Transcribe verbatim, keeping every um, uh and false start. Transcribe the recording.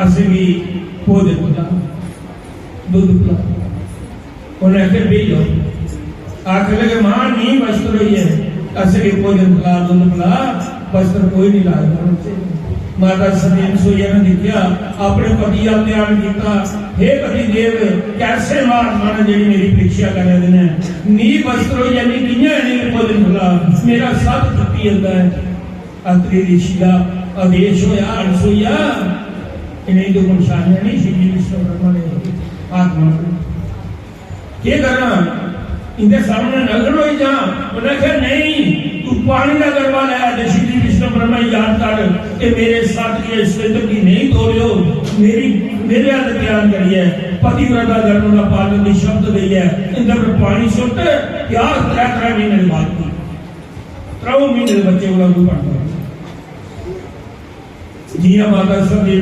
असेंगी भोजन पला, दुद्ध पला। उन्हें आखेआ, "बेही जाओ।" आखन लगे, "मां, नीं बस्तर होई ऐ, असेंगी भोजन पला, दुद्ध पला।" बस्तर कोई नहीं लाया। माता सती अनसुईया ने दिखेआ, अपने पति दा ध्यान किया, "हे पति देव, कैसे महात्मा ने जेह्ड़ी मेरी परीक्षा करा दे ने, नीं बस्तर होई ऐ, नीं कि'यां इ'नेंगी भोजन पला, मेरा सत्त टुट्टी जंदा ऐ।" अत्रि ऋषि दा आदेश होया, अनसुईया, इ'नेंगी तो पन्छानेआ नहीं, शिवजी विष्णु ब्रह्मा ने आत्मा को। केह् करां? इंदे सामने नग्न होई जां? उन्हें आखेआ, "नहीं, तू पानी दा गरबा लै, ते शिवजी विष्णु ब्रह्मा गी याद कर, ते मेरे साथी इस सिंधु गी नहीं तोड़ियो, मेरी, मेरे हत्थ ध्यान करियै पतिव्रता धर्म दा पालन दी शब्द देइयै इंदे पर पानी सुट्ट, प्यार त्रै, त्रै महीने दे बाद की, त्र'ऊं महीने दे बच्चे कोला कोई बनदा।" जियां माता सती